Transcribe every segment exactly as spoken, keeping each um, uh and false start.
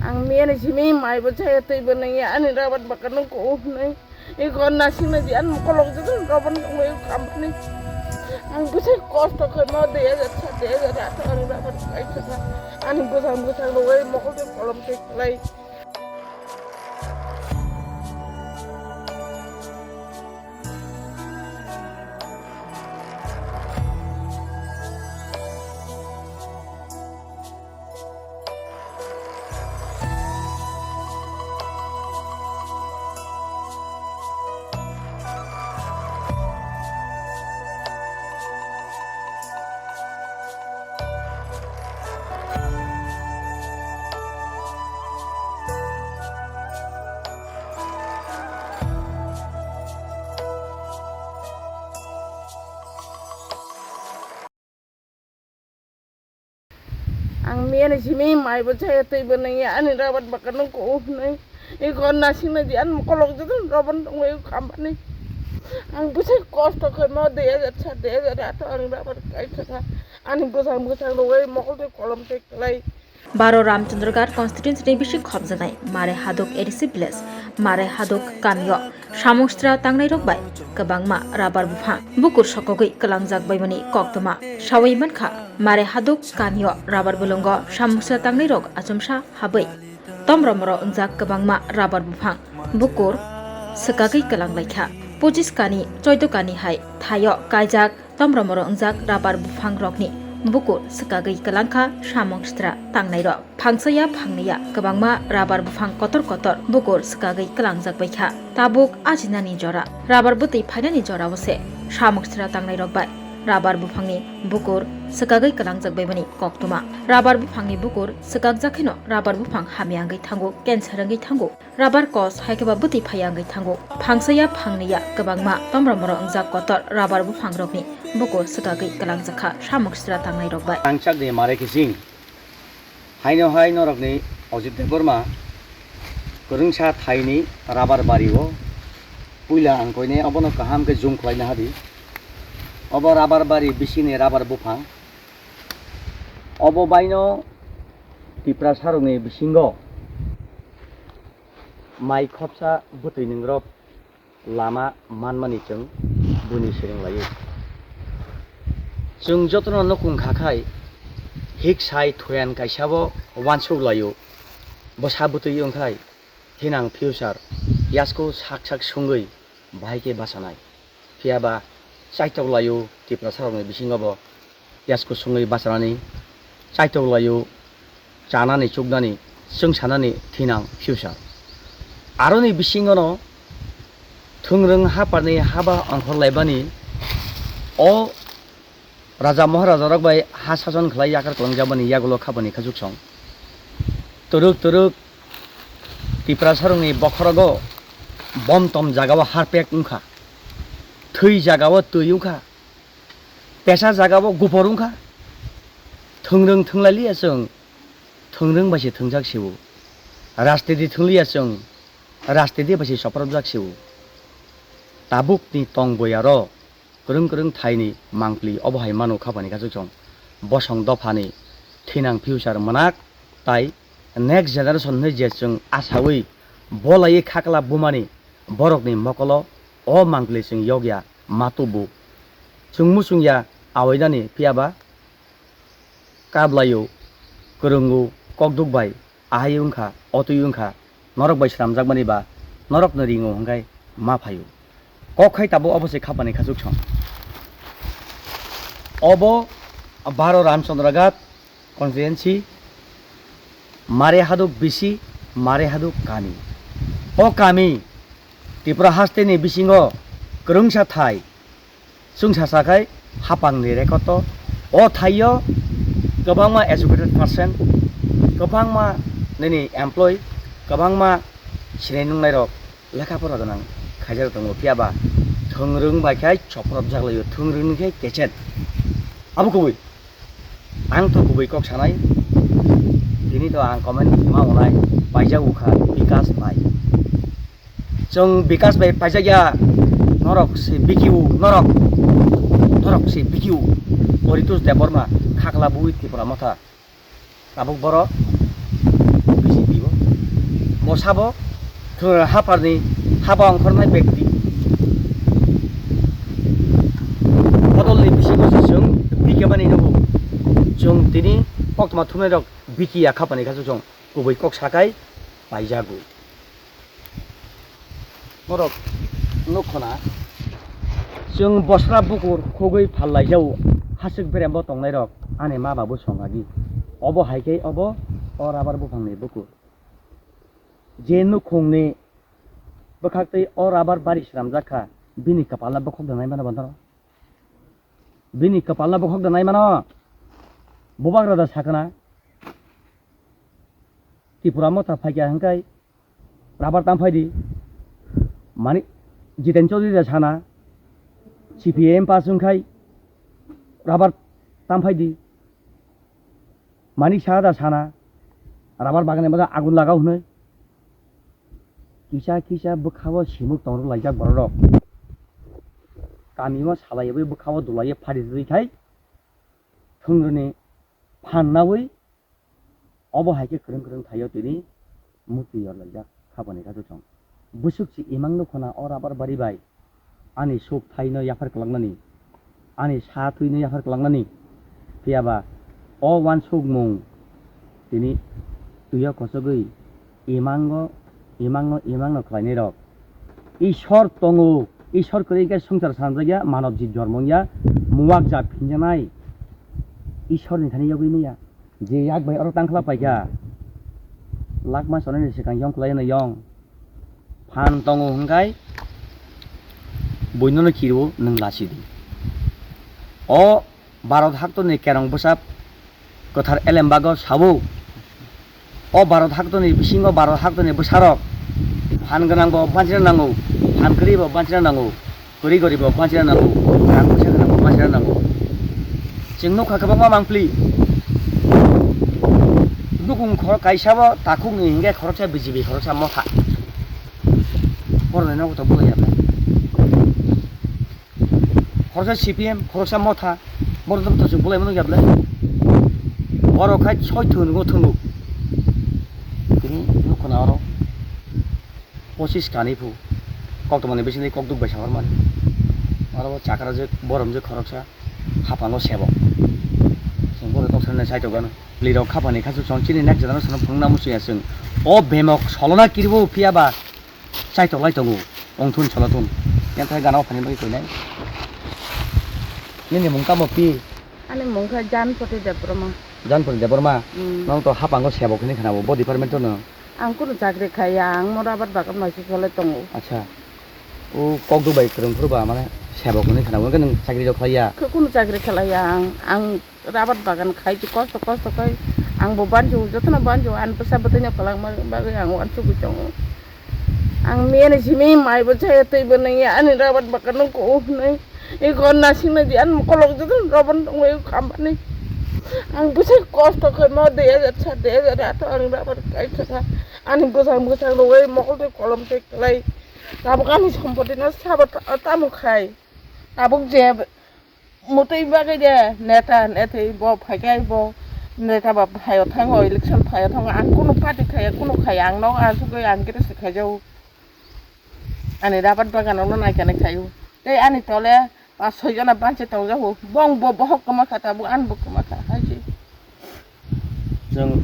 Ang miyani simi maibo chaya twibo nangya ani rabat baka nung kuhunai. Iko nasing na di an kolok jadu rabat nung wai kampani. Ang bwsai kosto khe mo dui hajar sa dui hajar ato ani rabat kai kha. Ani bwsang bwsang rogwi mokol twi kolom twi khlai. Ang miyani simi maibo chaya twibo nangya ani rabat baka nung kuhunai. Iko nasing na di an kolok jadu rabat nung wai kampani. Ang bwsai kosto khe mo dui hajar sa dui hajar ato ani rabat kai kha. Ani bwsang bwsang rogwi mokol twi kolom twi khlai. Baro Ramchandragarh constituency ni bising khopjaknai Mare Haduk A D C village, Mare Haduk kamio samung sitra tangnairok bai kwbangma rabar buphang bukur sokogwi kwlangjak baimani koktwma sawi mankha. Mare Haduk kamio rabar bolongo samung sitra tangnairok achomsa habwi tomromoro wngjak kwbangma rabar buphang bukur swkagwi kwlanglaikha. Pochis kani, choido kani hai thaio kaijak tomromoro wngjak rabar buphangrokni bukur swkagwi kwlangkha samung sitra tangnairok. Phangsaya phangniya kwbangma rabar buphang kotor kotor bukur swkagwi kwlangjak baikha. Tabuk ajinani jora, rabar bwtwi phainani jorao se samung sitra tangnairok bai rabar buphangni bukur swkagwi kwlangjak baimani koktwma. Rabar buphangni bukur swkakjak kheno rabar buphang hamya wngwi thango, cancer wngwi thango. Rabar kos hai khe ba bwtwi phaiya wngwi thango. Phangsaya phangniya kwbangma tomromoro wngjak kotor rabar buphangrokni bukur swkagwi kwlangjakha samung sitra tangnairok bai. Rangchakni Mare Kising. Haino hai norokni Ajit Debbarma kwrwngsa thaini rabar bario puila ang koine obono kaham khe zoom khlaina hadi. Obo rabar bari bisini rabar buphang. Obo baino Tiprasarokni bisingo mai khopsa bwtwi nwngrok lama manmani chwng buini swrwng laio. Chwng jotono nukung kha khai hik sai thoyan kaisabo uansuk laio. Bwsa bwtwi wng khai thinang future yasku sak sak sungwi bahai khe bachanai. Phiya ba chaitok laio Tiprasarokni bisingo bo yasku sungwi bachanani, chaitok laio chanani, chuknani, chwngsanani thinang future. Aroni bisingono thwngrwng haparni haba ongkhor laibani o raja moharajarok bai ha sason khlai yakar kwlwngjakmani yagulo khabani khachuksong. Twrwk twrwk Tiprasarokni bokhorogo bom tom jagao harpek wngkha, thwi jagao twi wngkha, pesa jagao gupor wngkha. Thwngrwng thwnglailiya chwng, thwngrwng bai se thwngjak sio. Rajniti thwngliya chwng, rajniti bai se chopropjak sio. Tabukni tong boyaro kwrwng kwrwng thaini mangpli obo hai mano khabani khachuksong. Bosong dophani thinang future mwnak tai next generation hwnwi je chwng asawi bolaiwi khakla bumani borokni mokolo o mangpli chwng yokya matubu. Chwng muchungya awainani phiyaba kablaio, kwrwngo, kokduk bai ahai wngkha, otwi wngkha, norok bai swnamjakmani ba norokno ringo hwnkhe ma phaio. Kok khai tabuk obo se khapani khachuksong. Obo baro Ramchandraghat constituency, Mare Haduk bisi, Mare Haduk kami. O kami Tripura hasteni bisingo kwrwngsa thai chwngsa sakhai hapangni rekoto. O thaio kwbangma educated person, kwbangma nini employee, kwbangma sinai nungnairok lekha pora gwnang khaijak tongo, phiya ba thwngrwng bai khai chopropjak laio, thwngrwngni khai kechet. Abo kubui. Ang to kubui kok sanai, tini to ang comment ma onai, paijak ukha Bikas bai. Chwng Bikas bai paijak ya, norok se bikiu, norok, norok se bikiu. Oritus Debbarma, khakla bui Tipra Motha. Tabuk borok B J P bo Sabo, haparni haba ongkhornai bekti. Bodolni bisingo se chwng bikemani nugo. Chwng tini koktwma thumnairok biki ya khapani kha chwng kubui kok sakai paijago. Norok nukho na, chwng bosra bukur khogwi phal laijao, hasik berembo tongnairok ani ma babu songagi. Obo hai khe obo o rabar buphangni bukur. Je nukhungni bwkhaktwi o rabar bari swnamjak kha, bini kwpalno bokhok da nai mano bontano? Bini kwpalno bokhok da nai mano? Bubagra da sakna? Tripura motha phaikya hwnkhe rabar tam phaidi. Mani Jiten Chaudhary da sana, C P I M pass wngkhai rabar tam phaidi. Manik Saha da sana, rabar bagani mada agun lagao hwnwi. Kisa kisa bwkhao simuk tongrok laijak bororok. Kamio salaiwi bwkhao dulaiwi phari rwui khai thwngrwni phan naui obo hai khe kwrwng kwrwng thaio tini murti yorlaijak khaboni kha chwng. Bwswk se imang nukho na o rabar bari bai. Ani suk thaino yaphar kwlaknani, ani sa thwino yaphar kwlaknani, phiya ba o uansukmung tini twiyo kochogwi imango, imango, imangno khlainairok. Ishwar tongo, Ishwar kwrwi khe swngchar sanjakya, manob jit jormo wngya, muwak ja phinjanai Ishwarni thani yogwi manya. Je yak bai oro tangkhla paikha, lakh ma sonani swkang yong kwlai no yong. Phan tongo hwnkhe buinono kiriwo nwng lachidi. O Bharat haktoni kerong bwsa kwthar elembago sabo. O Bharat haktoni bisingo Bharat haktoni bwsarok phan gwnangbo banchina nango, phan kwrwibo banchina nango. Kwrwi goribo banchina nango, rang puisa gwnangbo banchina nango. Chwng nukha kwbangma mangpli. Nukung khorok kaisabo takhukni hinkhe khoroksa B J P khoroksa motha. Borokni nogo to bolai ya ble. Khoroksa C P M, khoroksa motha. Borok to chwng bolai mano ya ble. Borok khai soi thwngwi thwngo. Tini nukho na oro. Pochis kani phu koktwmani bisingtwi kokduk bai sabar mani. Oro chakra je borom je khoroksa hapango sebok. Chwng bono toksa nai chaitok gano. Lirok khapani khasu chwng chini nek jadano sono phunukna muchungya chwng. O bemok solona kiribo phiya ba chaitok lai tongo. Ongthun solothun. Yanthai gana o phani bagwi koinai. Nini mung tamo pi? Ani mung kha Janpoti Debbarma. Janpoti Debbarma? Mm. Nang to hapango sebok hinwi khnabo bo department no? Ang kunu chakri khaiya, ang mo rabar bagan bai se cholai tongo. Acha. O kokduk bai kwrwng phuru ba mane sebok hinwi khna, hwnkhe nwng chakri rok khlaiya? Khe kunu chakri khlaiya ang, ang rabar bagan khai se kosto kosto khai ang bo banjo, jotono banjo, ani bwsa bwtwi no kwlangma bagwi ang uansugwi tongo. Ang miyani simi mai bo chaya twi bo nangya, ani rabar bagan no kuhunai. Eko nasing na di, ani mokolok joto rabar tongwi khamani. Ang bwsa kosto khai mo dui hajar sat, dui hajar ato ang rabar kai thaka. Ani bwsang bwsang rogwi mokol twi kolom twi kwlai. Tabuk ani sompoti no sabo ta-, tamo khai. Tabuk je mwtwi bagwi de neta netwi bo phaikai bo neta ba phaio thango election phaio thango ang kunu party khaiya kunu khaiya ang nogo asugwi ang khe se khaijao. Ani rabar bagan no naikha naikhaio. Tei ani tole pas soi jona banse tongjago. Bong bo bohok kwma kha tabuk ani bo kwma kha hai se. Chwng,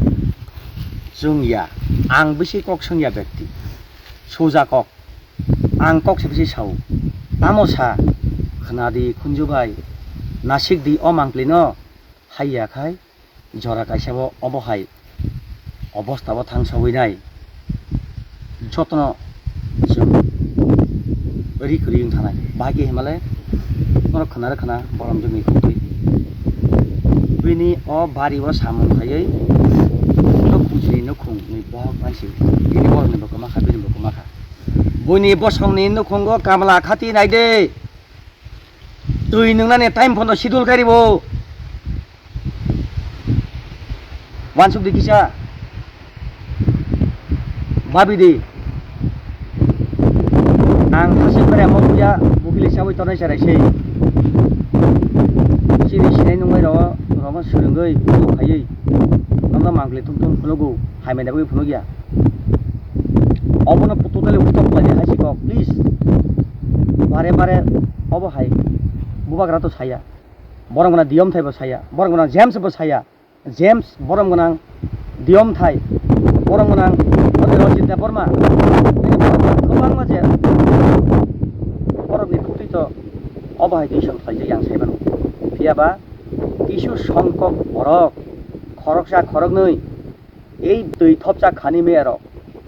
chwng ya, ang bisi kok swngya bekti, suja kok, ang kok se bisi sao, tamo sa, khwnadi khunju bai, nasik di o mangpli no, hai ya khai, jora kaisa bo obo hai, obosta bo thang sawi nai. Jotono chwng ri kwrwi wng thanai. Bahai khe himale norok khna rw khna borom jwngni khumtwi. Bini o bari o samung khaiwi nukhung chini nukhung ni bohok bai se bini borok ni bo kwma kha, bini bo kwma kha. Buini bosong ni nukhungo kamla khati nai de. Twi nwngnani time phano sidul kari bo. Wansuk di kisa. Babi di. Ang hasik pare mo puya bukili sawi tonai sarai sei. Sini sinai nungwi ro, rogo surungwi, budu khaiwi. Nono mangli thum thum phunugo, hai menda wi phunugya. Obono totally stop khlaidi hai si kok, please. Bare bare obo hai bubagra to saya. Borok gwnang Diyom Thai bo saya. Borok gwnang James bo saya. James borom gwnang, Diyom Thai borom gwnang, ode Rajit Debbarma, bini borok kwbangma je borokni khukti to obo hai twi song khlaijak yang sai mano. Phiya ba kisu songkok borok khoroksa khoroknwi ei twi thopsa khani meyarok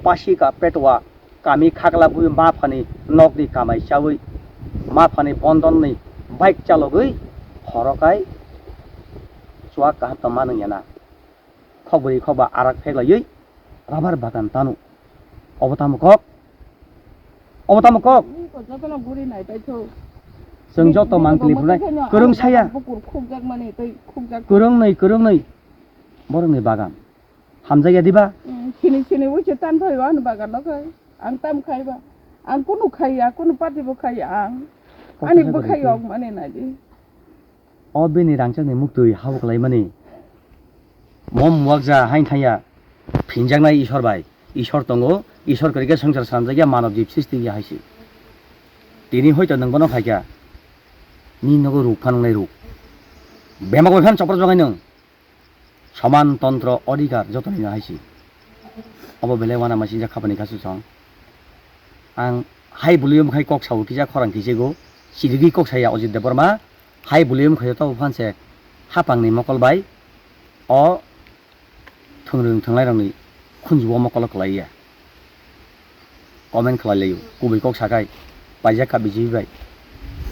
Pasika Petwa kami khaklabwi maphani nokni kamai chawi, maphani bondonni bike chalogwi khorokai chuak kaham tongma nwngyana. Khokbwrwi khokba arak pheklaiwi rabar bagan tanu. Obo tamo kok? Obo tamo kok? Jotono guri nai paitho. Chwng joto mangtili phunai kwrwng saya. Bukur khukjak mani tei khukjak. Kwrwng nwi, kwrwng nwi. Borokni bagan. Hamjakya diba? Mm, sini sini wi se tan phai wan bagan no khai. Ang tam khai ba. Ang kunu khai ya, kunu party bo khai ya ang. Ani bo khai yok mani nai di. O bini rangchakni muktwi habuk laimani. Mom wakja hain thaya. Phinjaknai Ishwar bai. Ishwar tongo. Ishwar kwrwikhe swngchar swnamjakya manav jib srishti ya haisi. Tini hoito nwng bono phaikha. Ni nogo ruk phan wngnai ruk. Bemag bai phan chopra jwngai nwng. Soman tontro odhikar joto ni hai si. Obo belai wana machine jak khapani kha su chong. Ang hai bwlwi wng khai kok sao kisa khorang kisa go. Chirigwi kok saya Ajit Debbarma. Hai bwlwi wng khai to phan se hapang ni mokol bai. O thwngrwng thwnglai rok ni khunju o mokol o kwlai ya. Comment khlai laio, kubui kok sakai, paijak kha B J P bai.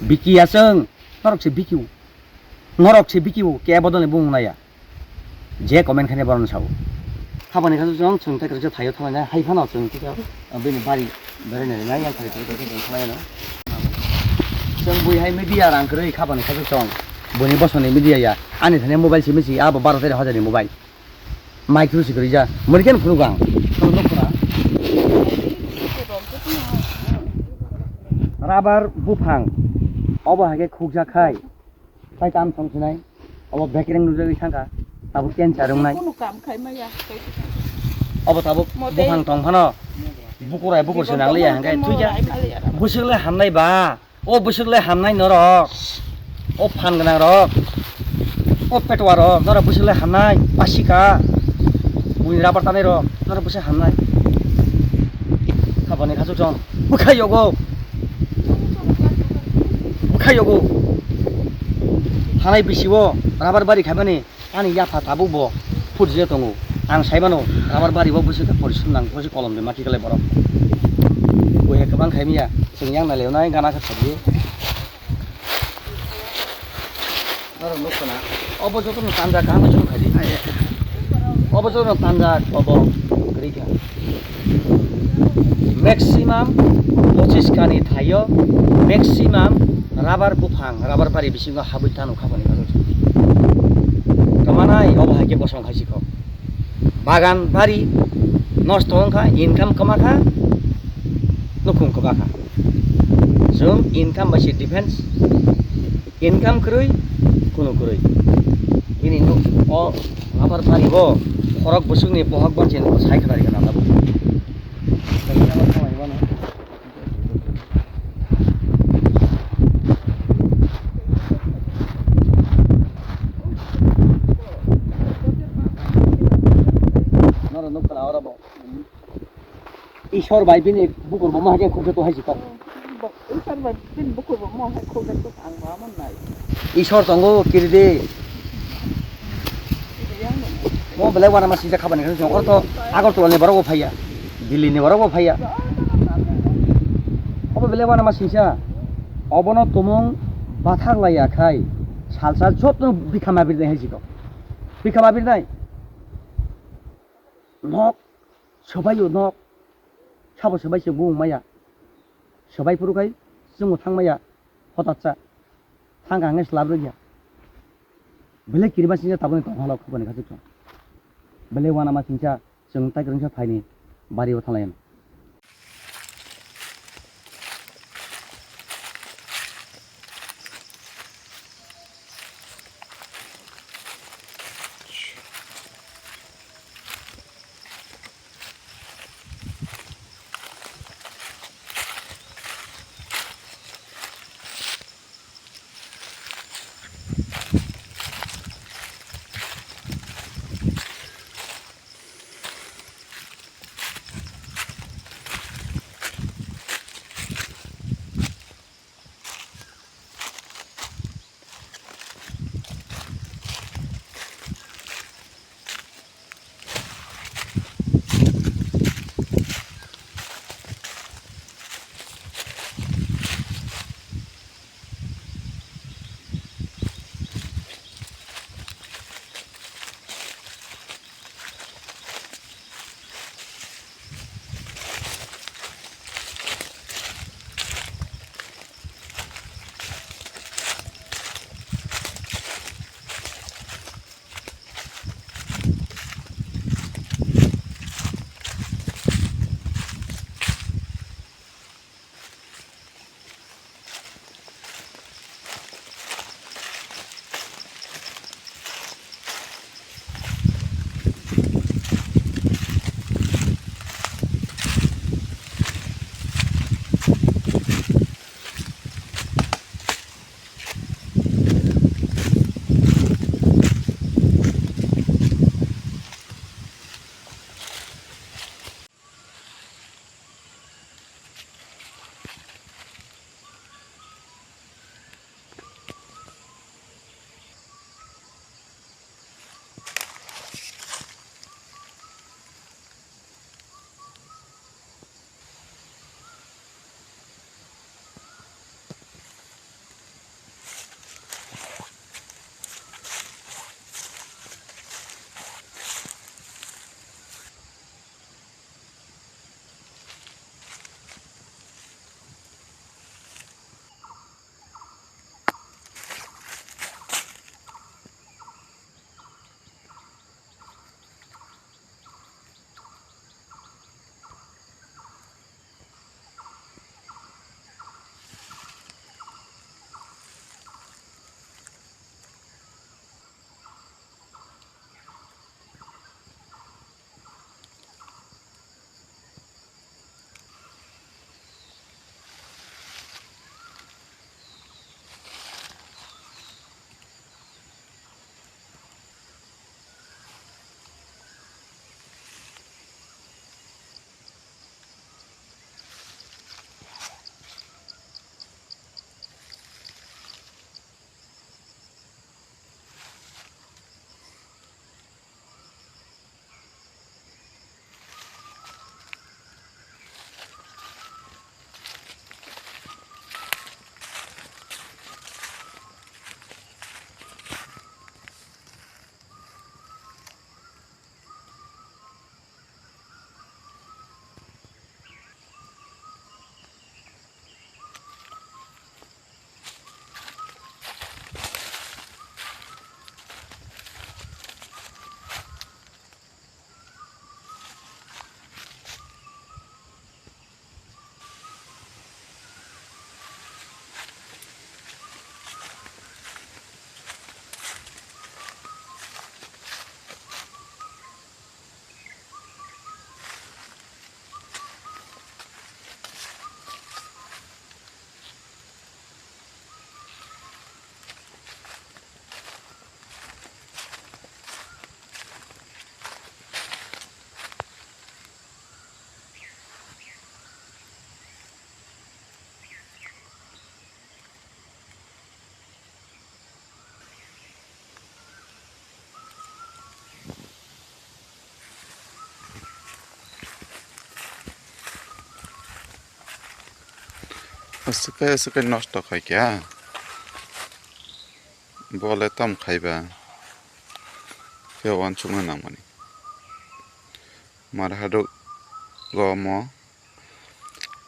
Biki ya chwng, norok se biki o. Norok se biki o, kebo dole bung naya. Je comment khane boron sao. Khabani kha chwng chwng tai kwrwksa thaio thanai hai phano chwng kisa bini bari berai nai nai yang thai thai thai thai khlai no. Chwng bui hai media rang kwrwi khabani kha chwng. Buni bosoni media ya. Ani thani mobile simi si abo baro tero hajar ni mobile. Mai khuru si kwrwi ja. Mori khe phunuk ang. Rabar buphang. Obo hai khe khukjak khai. Tai kam song sinai. Obo bekereng nujagwi thangkha. Tabuk cancer wngnai. Kunu kam khai maya. Obo tabuk buphang tong phano. Bukurai bukur se nangliya hangkhe thwikha. Bwswk le hamnai ba. O bwswk le hamnai norok. O phan gwnang rok. O petwa rok. Norok bwswk le hamnai. Pasika. Bui rabar tanai rok. Norok bwswk hamnai. Khabani khasuk chong. Bwkhai yogo. Bwkhai yogo. Thanai bisi o rabar bari khaimani. Ani yapha tabuk bo phurjak tongo. Ang sai mano, rabar bari bo bwswk khe porisom nang, bwswk kolom de maki kalai borok. Bo he kwbang khai miya, chwng yang nai leonai gana khe thokdi. Norok nuk khna. Obo joto no tanja kaham chwng khai di. Obo joto no tanja obo kwrwi kha. Maximum pochis kani thaio, maximum rabar buphang, rabar bari bisingo habwi tanu khabani bagwi. Tongmanai obo hai khe bosong khai sikho. Bagan bari nosto wngkha, income kwma kha, nukhung kwma kha. Chwng income bai se defense. Income kwrwi, kunu kwrwi. Bini nuk o rabar bari o khorok bwswkni bohok bonsini bo sai khwlai rwgwna tabuk. Norok nuk khwna oro bo. Ishwar bai bini bukur bo mohai khe khukjak to hai si kok. Bo-, Ishwar bai bini bukur bo mohai khukjak to ang bo amo nai. Ishwar tongo kiridi. Mo belai wana ma singsa khabani khe song ortho Agartala ni borok bo phaiya. Delhi ni borok bo phaiya. Obo belai wana ma singsa. Obono tumung bathak laiya khai salsa joto bikha mabir nai hai si kok. Bikha mabir nai. Nok Swbaio nok, sabo swbai se bung maya. Swbai phuru khai chwngbo thang maya, hotatsa. Thang kha hwnwi slap rwkya. Belai kirima singsa tabukni tong halo khobani kha chwng. Belai uanama singsa chwng tai kwrwngsa phaini bario thanglaiya. Swkhe swkhe nosto khai kha. Bole tom khaiba. Khe uansukna nangmani. Mar haduk gomo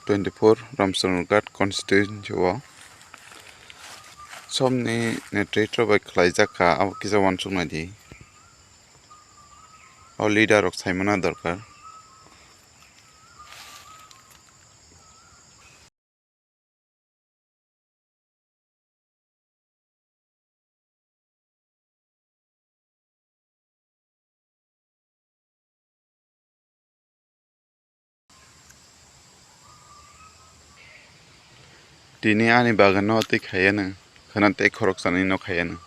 twenty-four Ramchandra Ghat constituency o somni netrito bai khlaijak kha, abo kisa uansuknai di. O leader rok saimano dorkar. Tini ani bagano tei khaiya nang, khana tei khoroksa nini no khaiya nang.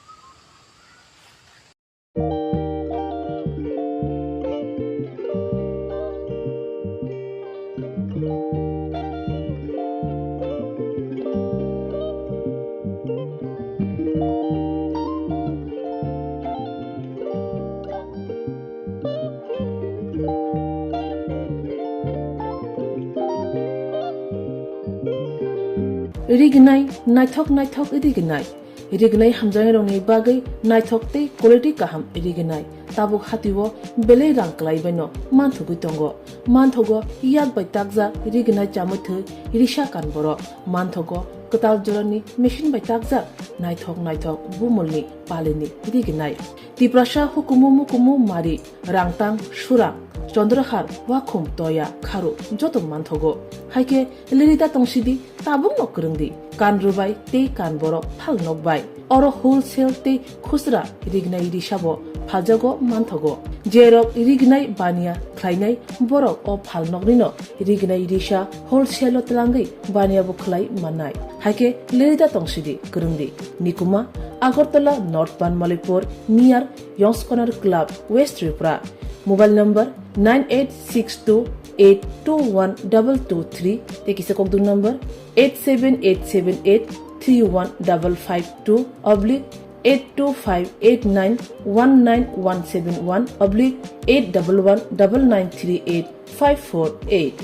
Rignai, naithok naithok rignai. Rignai hamjaknairokni bagwi naithok tei quality kaham rignai. Tabuk hatio belai rang kwlaibaino manthogwi tongo. Manthogo yak bai takjak rignai chamwi thwi risa kan borok. Manthogo kwtal jorani machine bai takjak naithok naithok bumulni palini rignai. Tiprasa hukumu mukumu mari, Rangtang, Surang, Chondrahar, Wakhum, Toya, Kharu joto manthogo. Haikhe lirida tongsidi, tabukno kwrwngdi. Kan rwbai tei kan borok phal nokbai. Oro wholesale tei khusra rignai risabo phaljago manthogo. Jerok rignai baniya khlainai borok o phalnoknino rignai risa wholesale-o twlangwi baniyabo khlai mannai. Haikhe lirida tongsidi kwrwngdi. Nikuma, Agartala North Banmalipur, near Yongskonar Club, West Tripura. Mobile number nine eight six two eight two one double two three tei kisa kokdung number eight seven eight seven eight three one double five two oblique eight two five eight nine one nine one seven one oblique eight double one double nine three eight five four eight.